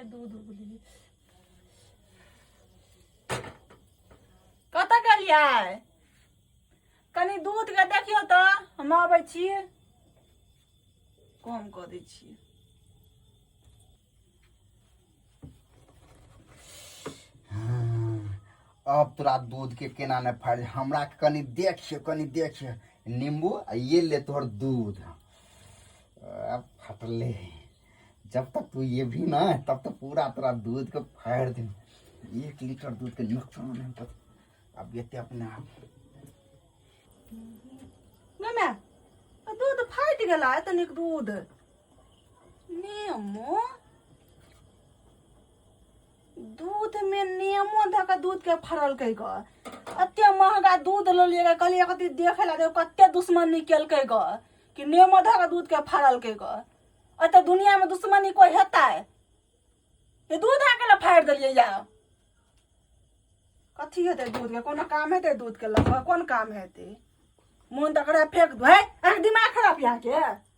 कते दूध उबली। कतऽ गेलियै? कनि दूध के देखियौ तऽ, हम अबै छी। कम कऽ दै छियै। हाँ, अब तोरा दूध के केना ने फाड़, हमरा के कनि देखियो, कनि देखियो नींबू आ ये ले तोहर दूध। अब फटले, जब तक तू ये भी ना तब तक पूरा तोरा दूध के फाड़ दे। 1 लीटर दूध के नुकसान है तो अब ये अपने आप। गै माय, दूध फाटि गेला एतनिक दूध। नेमो दूध में नेमो धऽ कऽ दूध के फड़लकै ग। एते महंगा दूध लेलियै ग, कहलियै कथी देखे ला, देखो कते दुश्मनी केलकै ग कि नेमो धऽ कऽ दूध के फड़लकै ग। एते दुनिया में दुश्मनी कोई हेतै? ये दूध आके ला फाड़ि देलियै या कथी हेतै दूध के? कोनो काम हेतै दूध के लऽ कऽ? कोन काम हेतै? मोन तऽ करै फेंक दू। है, अहाँके दिमाग खराब यऽ अहाँके?